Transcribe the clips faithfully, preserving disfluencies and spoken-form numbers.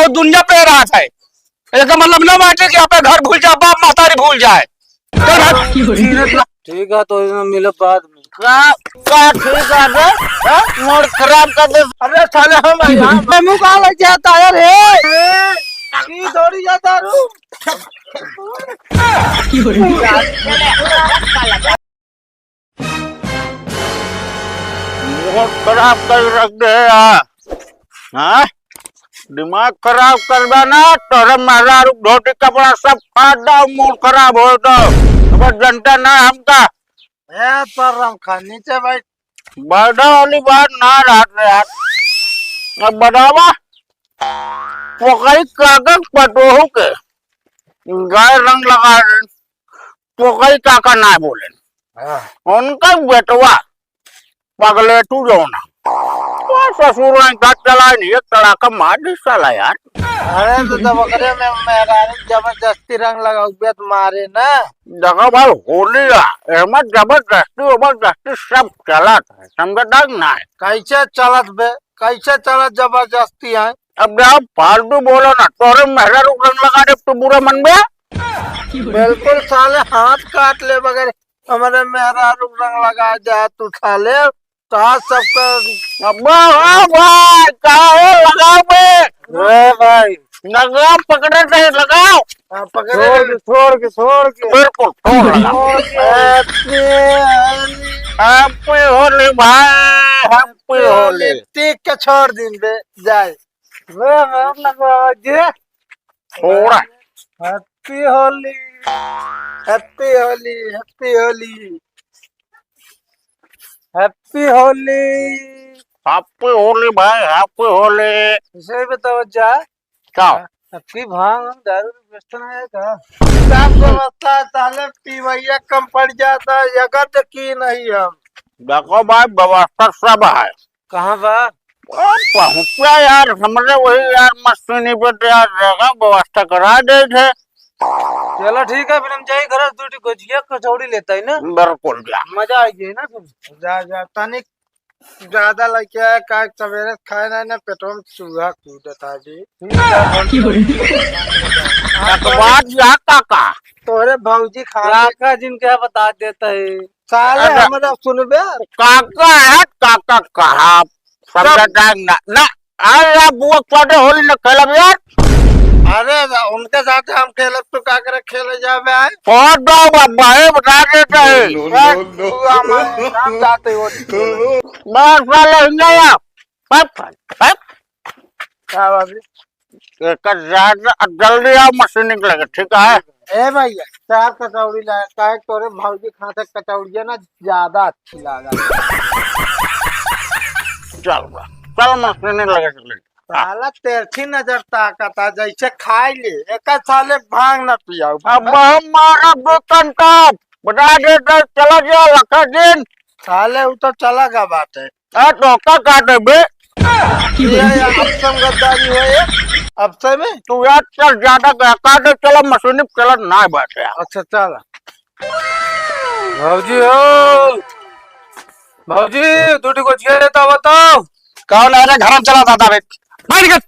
दुनिया पे रहत है। एकर मतलब ना बाटे कि आपन घर भूल जाए, बाप महतारी भूल जाए। चल भाग। ठीक है, तो इसमें मिलब बाद में। का, का ठीक है बे? हाँ? Mood खराब कर दे। अरे साले हम यार। मुँह का लग जाता है रे? की दौड़ी जाता रू? Mood खराब कर रख दे यार। हाँ? दिमाग खराब कर देना, तोरे मेहरारू धोती कपड़ा सब फाड़ दो, mood खराब हो तो। अब जनता ना हमका। ए, पर हम खा नीचे बैठ। बैठा वाली बात ना रहत रे यार। अब बतावा, वो कहीं कागज पटोहू के गाय रंग लगा दे। तो कई काका ना बोले। हाँ। उनका बेटवा पगलेटू जो ना, वो ससुर वहीं घर चला नहीं, एक तड़ाका मार दी साला यार। अरे तो तब ओकरे में मेहरारू जबरदस्ती रंग लगाउबे तो मारे ना। देखो भाई, होली है, एमा जबरदस्ती ओबरदस्ती सब चलत है, समझता कि ना? कैसे चलत बे, कैसे चलत जबरदस्ती है? अब जब फालतू बोलो ना, तोरे मेहरारू रंग लगा दे, तू बुरा मन बे? बिल्कुल साले हाथ काट ले बगैर हमारे मेहरारू रंग लगा दे तू साले, तो आज सबका। अब्बा, हाँ भाई, का हो लगाओ बे? ए भाई। लगाओ, पकड़े नहीं, लगाओ। हाँ, पकड़े छोड़ नहीं। के, छोड़ के, छोड़ के। बिल्कुल, छोड़ लगाओ। Happy Holi। Happy Holi भाई, Happy Holi। ठीक के छोड़ दिन बे, जाए। वे, वे, लगवा जे। थोड़ा। Happy Holi। Happy Holi, Happy Holi। Happy Holi। Happy Holi भाई, Happy Holi। इसे भी तो जा। का? अबकी भांग हम दारू में बेचते नहीं है का? सब व्यवस्था साले पीवैया कम पड़ जाता है, जगत की नहीं हम। देखो भाई, व्यवस्था सब है। कहाँ बा? ओ, पहुँचा यार, हमरे वही यार मशीनी पे तो यार रहेगा, व्यवस्था करा दे थे। चलो ठीक है, फिर हम जाई घर से दो ठी गोजिया कचौड़ी लेता है ना। बिल्कुल जा। मजा आ जाए ना फिर। जा, जा, तनिक ज्यादा लगे है, का सवेरे खाए ना, ना पेटवा में चूहा कूदत है जी। एक बात जा काका। तोरे भौजी खा काका जिनके बता देता है। साले अरे। हमरा सुनबे। काका है, काका कहा? समझा तब जाए ना, ना, अरे यार, बुआ छोटे होली न खेलब यार। अरे, उनके साथ हम खेलब तो का करे खेले जाबे आए? छोड़ दो बाबा, ये बता देते हैं। No, no, no, no। बुआ हमारे साथ जाते होली खेले। बस साले हिंगा यार। पप, पप। का बाबू? एकर ज्यादा, जल्दी आओ, मशीन निकलेगा, ठीक है? ए भैया, चार कचौड़ी लाए, काहे तोरे भौजी खाते कचौड़िया ना ज्यादा अच्छी लागल। चल बा, चल मशीन लगे चले। साला तेरछी नजर ताकता, जैसे खाई ले, एकर साले भांग ना पियाऊ। अब हम मारब दो कंटा, बता दे तो चला गया लखा दिन। साले उ तो चला गया बाटे। आ, तो का काटे बे? ये, ये, अब से हम गद्दारी हो ये। अब से में? तू यार चल, ज्यादा का काटे, चलो मशीनी चलत ना बाटे यार। अच्छा, चल। भौजी हो, भौजी, दू ठी गोजिया लेता बताओ। कौन है रे? घर में चला जाता बे। बैठ के।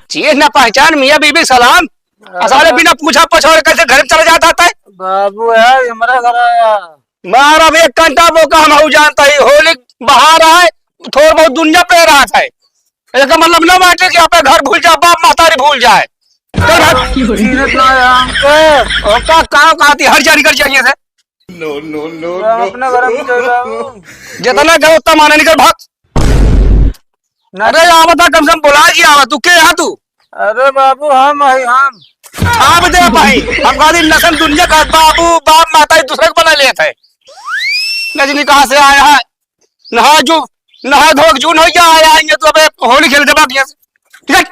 चीज ना पहचान, मियाँ बीबी सलाम। अरे। साले बिना पूछा पछोड़ कैसे घर में चला जाता है? बाबू है, हमारा घर आया। मारब एक कंटा बोका, हम हऊ जानता ही, होली बहार है, थोड़ बहुत दुनिया पे रहत है। एकर मतलब ना बाटे कि आपन घर भूल जाए, बाप महतारी भूल जाए। चल भाग। सीरत ना आया हमके। ओका काम कहती हर जानी कर चाहिए से। No, no, no, हम no। अपने घर में चल जाऊँ। जितना कहो उतना माने निकल भाग। ना। अरे, आवत है, कम से कम बुला के आवत। तू के यहाँ तू? अरे बाबू, हम है, हम। आप दे भाई, हम खाली नसन दुनिया का बाबू, बाप माता ही दूसरे को बना लेत है। नजनी कहाँ से आया है? नहा जो, नहा धो के जून हो गया, आया है, ये तो अबे होली खेल देबा दिया। ठीक है?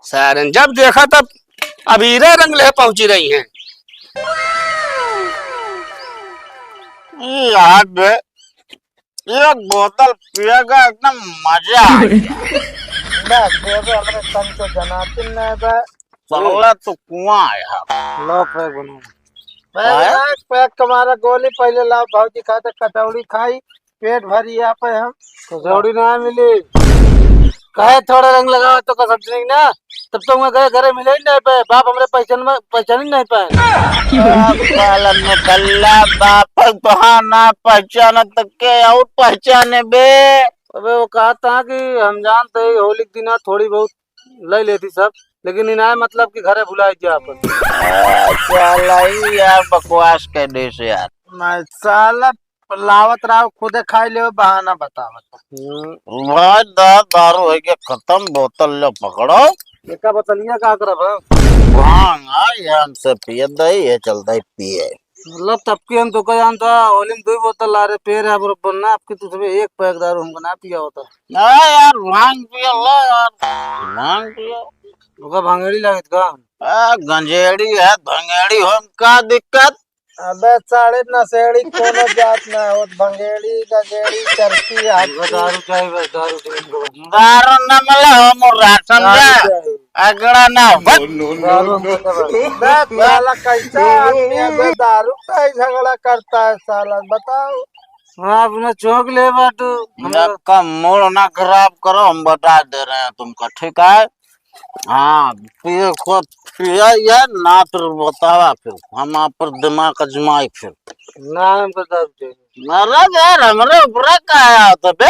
सारन जब देखा तब अबीरे रंग ले पहुंची रही हैं। ई याद बे, एक बोतल पिएगा, एकदम मजा आ गया। बस, बे, बे, हमरे तन को जनातिन नहीं बे। साला तो कुआं आया। लो, फेंक बनो। पहले आया? एक पैक तुम्हारा गोली पहले लाओ, भौजी खाते कचौड़ी खाई, पेट भरी यहाँ पे हम। कचौड़ी ना मिली। काहे थोड़ा रंग लगावा तो का समझे ना? तब तो वहाँ गए घरे मिले ही नहीं पाए, बाप हमरे पहचान में, पहचान ही नहीं पाए। साला निकल्ला बाप बहाना पहचान तक के और पहचाने बे। अबे वो कहा था कि हम जानते ही होली के दिना थोड़ी बहुत ले लेती सब, लेकिन इनाय मतलब कि घरे भुला दिया अपन। साला ही यार बकवास कर दे से यार। मैं साला लावत रहा खुदे खाई ले बहाना बतावत। हम्म। भाई दा-, दारू है के खत्म, बोतल लो पकड़ो। एका बोतलिया का करब हम? भांग, हाँ, ये हमसे पिए दे, ये चलता है पिए। मतलब तब की हम तो कह जानता, होली में दो बोतल ला रहे, पेड़ है बरोबर ना, आपके तुझे एक पैक दारू हमको ना पिया होता। ना यार, भांग पिए ला यार, भांग पिए। ओका भांगेड़ी लागत का? आ, गंजेड़ी है, भंगेड़ी हो, का दिक्कत? अबे साढ़े नशेड़ी कोनो जात ना होत, भंगेड़ी, गंजेड़ी, चरसी, हमको हाथी। दारू चाहिए बस, दारू चाहिए हमको बस। दारू न मिले हो मुर्रा, समझा? दारू चाहिए। अगड़ा ना हो। बस। दारू हमको दे बस। बे साला कैसा आदमी है, बे दारू का ही झगड़ा करता है साला, बताओ। हाँ, अपना चौक ले बाटू। ना का मूड ना खराब करो, हम बता दे रहे हैं तुमको, ठीक है? हाँ, पिए खूब पिए ये ना, फिर बतावा फिर, हम आप पर दिमाग आजमाई फिर। ना, हमको दारू चाहिए। महाराज यार, हमरे ऊपर का आया होता बे?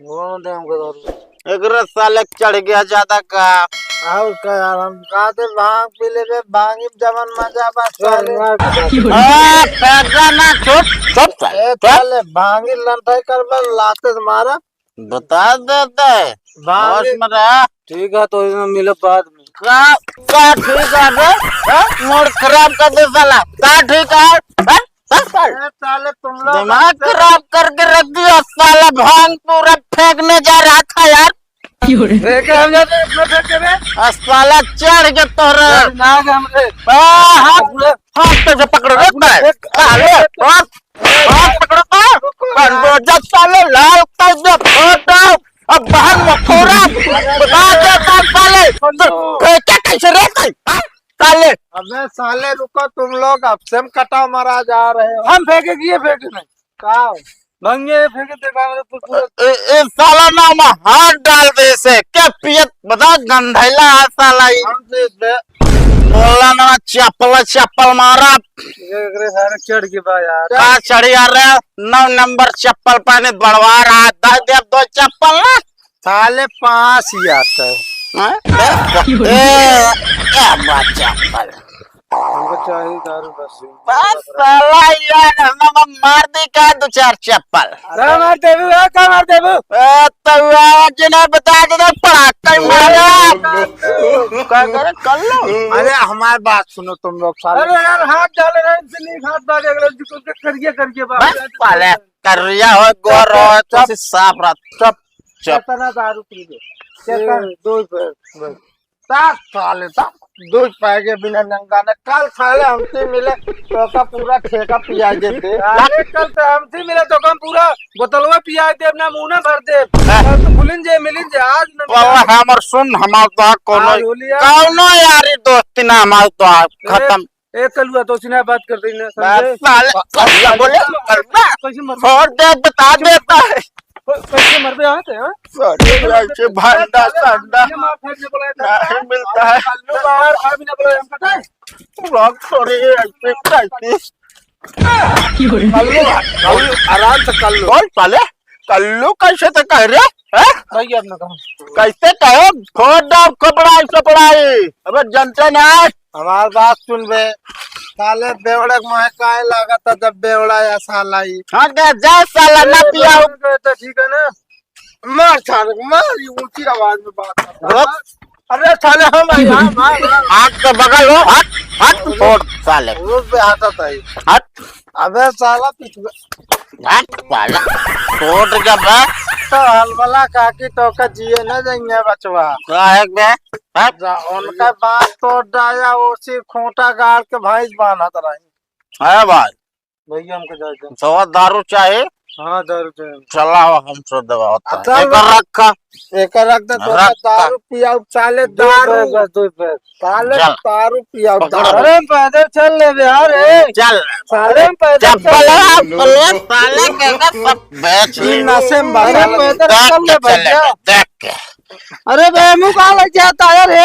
वो दे हमको दारू। एकरे साले चढ़ गया ज्यादा का। और का यार, हम कहते भांग पी लेबे, भांगी में जवन मजा बा साले। ना, ना, ना। आ, पैसा ना, चुप, चुप साले, ए, चुप। साले, भांगी लंठाई करबे, लाते से मारा। बता देते। बाबू। होश में रहा। ठीक है, तो इसमें मिले बाद में। का, का ठीक है बे? हाँ? मूड खराब कर दे साला। का ठीक है? हाँ? हाँ, साला। ए, साले, तुम लोग दिमाग खराब करके रख दिया साला, भांग पूरा फेंकने जा रहा था यार। क्यों रे? फेंके हम जाते, अपना फेंके रे। आ, साला चढ़ के तोरे। ना, ना, हम रे। आ, हाथ, अपने हाथ कैसे पकड़ रखता है? अपने साले, हाथ हाथ पकड़ो तो, कंडोजा साले लाल कर दे, फोटो, अब बाहर मखौरा, बता दे तो साले, तो फेंके कैसे रहते हैं, हाँ? साले। अबे साले रुको, तुम लोग अब से हम कटा मारा जा रहे हो। हम फेंके कि ये फेंके नहीं? का? भंगे फेंके देखा मेरे तो पूरा ए, ए, साला ना मैं हाथ डाल दे से, क्या पियत बता गंधैला है साला ही। हम से दे। बोला ना चप्पल चप्पल मारा। ये एकरे सारे चढ़ के बा यार। का चढ़ यार रे? नौ नंबर चप्पल पहने बड़वा रहा, दस दे दो चप्पल ना। साले पाँच ही आता है। हाँ? ए, ए, ए, बा चप्पल। हमको चाहिए दारू बस। बस साला यार, हम, हम मार दे का दो चार चप्पल। का मार देबू, ए, का मार देबू? ए, तो आज ना बता दे, तो पड़ाका ही मारा। का करे, कर लो। अरे, हमारी बात सुनो तुम लोग साले। अरे यार, हाथ डाले रहे, इनसे नहीं हाथ डाले, अगले दिन तुमसे करिए, करिए बात। बस साले, करिया हो, गोर हो, चुप, तो साफ रह। चुप, चुप। कितना दारू पी ले? कितना? दो रुपये, बस। सात साले, सात। दो पैके बिना नंगा ने। कल साले हमसे मिले, तो का पूरा ठेका पिया देते। अरे, कल तो हमसे मिले, तो का हम पूरा बोतलवा पिया दे, अपना मुंह ना भर दे। हाँ। कल तो भूलिन जे, मिलिन जे, आज ना मिले। वाला हमर सुन, हमार तो कोनो, आज होली है। कोनो यारी दोस्ती ना, हमार तो ए, खत्म। ए, कलुआ, तो सिना बात कर रही ना, बस समझे? साले, कलुआ बोले, कलुआ। कैसे मर छोड़ दे, बता देता है। कै-, कैसे मरबे यहाँ से, हाँ? अरे, ऐसे भांडा सांडा ये मार फेंकने बोला है, नहीं मिलता है। कल्लू बाहर खा भी ना बोला, हम पता है? रॉक थोड़ी है, ऐसे कैसे? कल्लू, कल्लू, आराम से कल्लू। बोल साले, कल्लू कैसे तो कह रहे? हैं? भैया अपना कहा। कैसे कहो? फोड़ दो, कपड़ा, कपड़ा। अबे जनते ना। हमार बात सुन बे, साले बेवड़े के मुँहे काहे लागत है जब बेवड़ा या साला ही? हाँ, दे, जा साला, ना पियाओ। तो ठीक है ना? मार साले को, मार, ये ऊंची आवाज में बात करता है। रुक। अरे साले, हम आए, हम, हम, हम। हाथ तो बगल हो, हट, हट, फोड़ साले। रुक बे, हटत है। हट। अबे साला, पीछे हट साला, छोड़ जब है। तो हलमला काकी तो का जिए न देंगे बचवा। काहे बे? हट। जा, उनका बात तो डाया, ओसी खूंटा गाड़ के भैंस बांधत रही। है भाई। भैया हमको जाए दे। सवा दारू चाहे? हाँ, दारू चाहे। चला हो, हम सो दवा होता है। अच्छा, एक रखा। एक रख दे, तो रख। दारू पिया, साले दो दारू। पैक बस, दो पैक। साले चल। दारू पिया, पकड़। दारू। अरे हम पैदल चल ले बे यार, ए। चल। साले हम पैदल चप्पल चल ले। आप ले, साले के का सब बेच ले। नशे में बाहर हम पैदल देख चल ले के चले, भैया। देख के। अरे बे, मुँह कहाँ लग जाता है रे?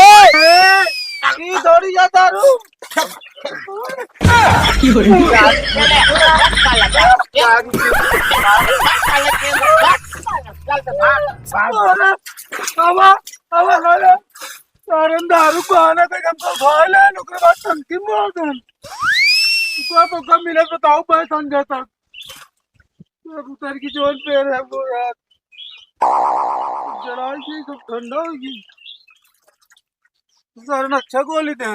ई दौड़ी जाता रू। अरे, आवा, आवा, आवा। सारे दारू बहाना तक हमका उठा ले, ओकरे बाद टंकी मार दे। तुका तो कब मिले बताओ, मैं समझा था। अब उतर की जोन पे है वो यार। जलाई के सब ठंडा होगी। सारे ने अच्छा गोली दे।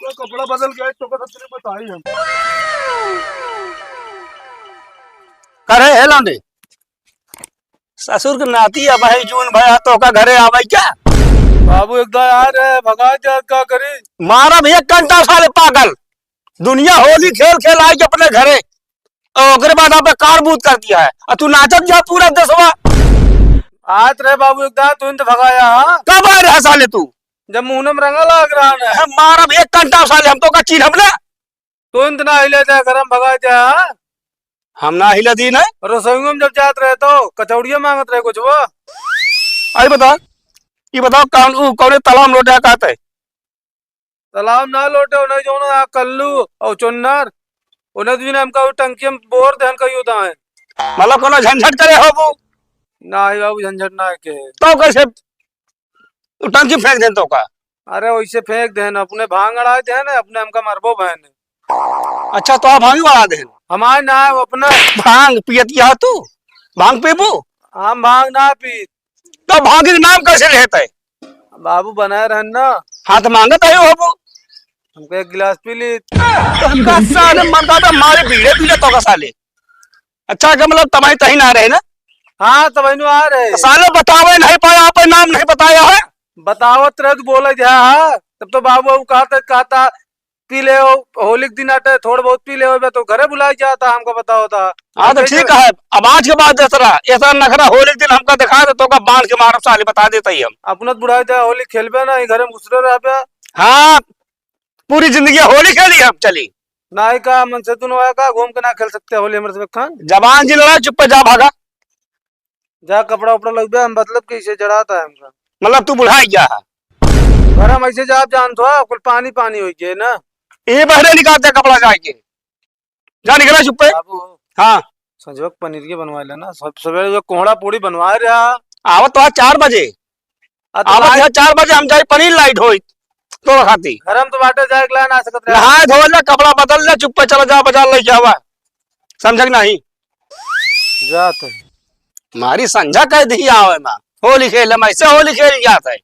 वो कपड़ा बदल गया तो का तुझे बताई हम। करे है लौंडे। ससुर के नाती अब है जून भया तो का घरे आवे क्या? बाबू एक दाई आ रहे, भगा जा, का करी? मारब एक घंटा साले पागल। दुनिया होली खेल खेल आई अपने घरे, और ओकरे बाद आपने कार बूत कर दिया है, और तू नाचत जा पूरा देशवा। आत रहे बाबू एक दाई, तू इंत भगाया, हाँ? कब आ रहा साले तू? जब मुहनम रंगा लाग रहा है। हम मारब एक घंटा साले, हम तो का चीन हम ना। तू इंत ना हिले दे, घर में भगा जा, हाँ? हम ना हिला दी ना। रसोई में जब जात रहे तो कचौड़िया मांगत रहे कुछ वो। आई बता, ये बताओ कौन, ऊ कौने तालाब लोटे कहत है? तालाब ना लोटे, उन्हें जो ना कल्लू और चुन्नर, उन्हें दिन हमका वो टंकी में बोर देहन कहियो दाएं। मतलब कोनो झंझट करे हो वो? ना ही बाबू, झंझट ना के। तो कैसे वो टंकी फेंक देन तो का? अरे वैसे फेंक देन, अपने भांग अड़ाए देन, अपने हमका मरबो बहन। अच्छा, तो आप भांग अड़ा देन? हमारे ना है, वो अपना। भांग पियत या तू? भांग पीबू? हम भांग ना पी। तो भांग के नाम कैसे लेते? बाबू बनाए रहन ना। हाँ, तो मांगत है हो वो। हमको एक गिलास पी ली। तो का साले मरदा तो मारे बीड़े पी ले तो का साले। अच्छा, का मतलब तमाई तही ना रहे ना? हाँ, तमाई नु आ रहे। तो साले बतावे नहीं पाया, आप नाम नहीं बताया है। बतावत रहे तो बोले जा, हाँ। तब तो बाबू, बाबू कहता, कहता, पी ले हो, होली के दिन आटे, थोड़ बहुत पी ले हो, बे तो घरे बुलाई जाता, हमको बताओ था। हाँ, तो ठीक है, अब आज के बाद ऐसा, ऐसा नखरा होली के दिन हमका दिखा दे, तो का बांध के मारब साले, बता देता ही हम। अपना तो बुढ़ा जा, होली खेलबे ना, ई घरे में घुसरे रहबे। हाँ, पूरी जिंदगी होली खेली हम चली। नाई का मन से तू नोया का घूम के ना खेल सकते होली हमरे से खान। जबान जी लड़ा, चुप्पे जा भागा। जा कपड़ा उपड़ा लग गया, हम मतलब कि इसे जड़ाता है हमका। मतलब तू बुढ़ा गया है। घर हम ऐसे जा, आप जानत हो, कुल पानी पानी हो गए ना। ये बहरे निकाल दे कपड़ा जाके। जा निकला चुप्पे। बाबू। हाँ। संजोग पनीर के बनवा लेना, सब सवेरे जो कोहड़ा पूड़ी बनवा रहा। आवत तो आज चार बजे। आ, तो आवत लाइट यहाँ चार बजे हम जाई, पनीर लाइट होई तो खाती। घर में तो बाटे जाए के ला ना सकत रहे। नहाए धोए ले, कपड़ा बदल ले, चुप्पे चला जा बाजार लेके आवा, समझक नहीं? जात है। मारी संझा कह दी आवे ना, होली खेले में ऐसे होली खेल जात है।